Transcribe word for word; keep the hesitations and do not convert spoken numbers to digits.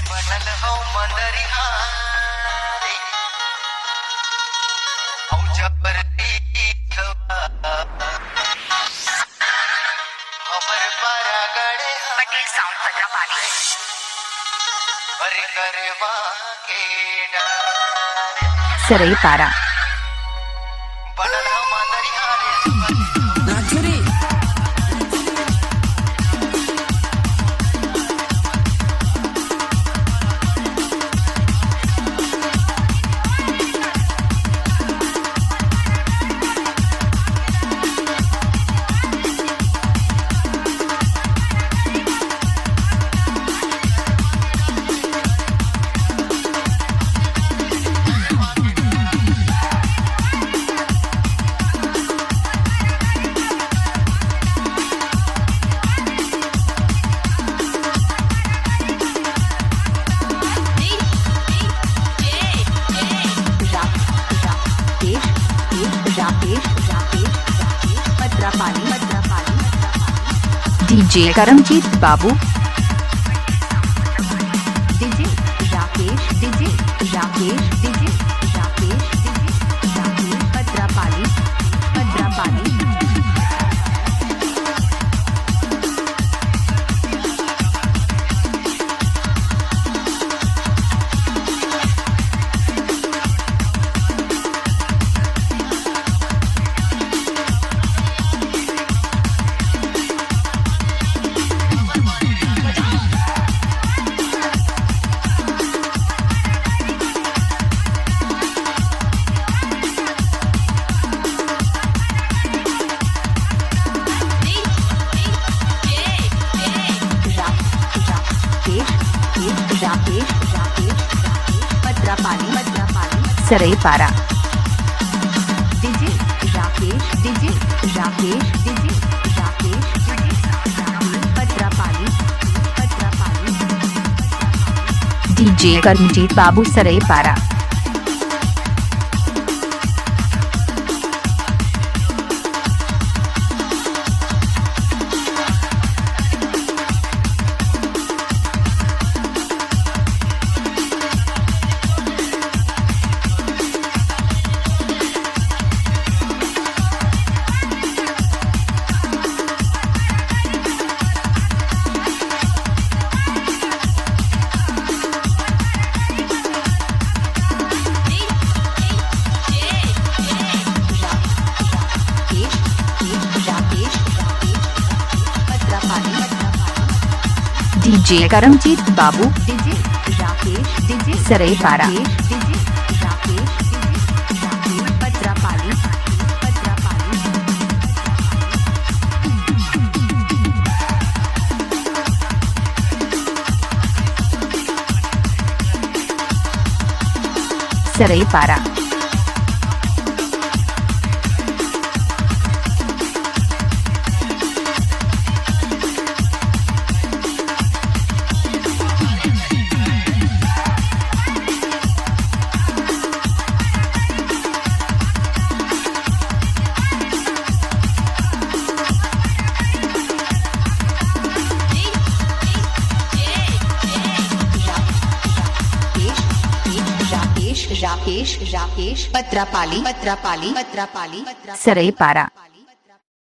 बनल हौ मंदरिहारी, हौ जबर तीथवा। हमर पारा गढ़े पटेल साउंड पतरापाली। अरे गरवा के डार। सरई पारा। बनल हौ मंदरिहारी। नाचो रे। राकेश, राकेश, राकेश, राकेश, पतरापाली, पतरापाली, पतरापाली। डीजे करमजीत बाबू। DJ Rakesh, DJ Rakesh, DJ Rakesh, DJ Rakesh, Patrapali, Patrapali. Rakesh, Rakesh, Rakesh, Patrapali, Patrapali. Sarai Para. DJ Rakesh, DJ Rakesh, DJ Rakesh, DJ Rakesh, Patrapali, Patrapali. DJ Karamjeet बाबू सरई पारा। डीजे करमजीत बाबू। DJ Rakesh, DJ Sarai Para. Rakesh, DJ Rakesh, DJ Rakesh, Patrapali, Patrapali. Sarai Para. Rakesh, Rakesh, Rakesh, Patrapali, Patrapali, Patrapali, Patrapali. Sarai पारा।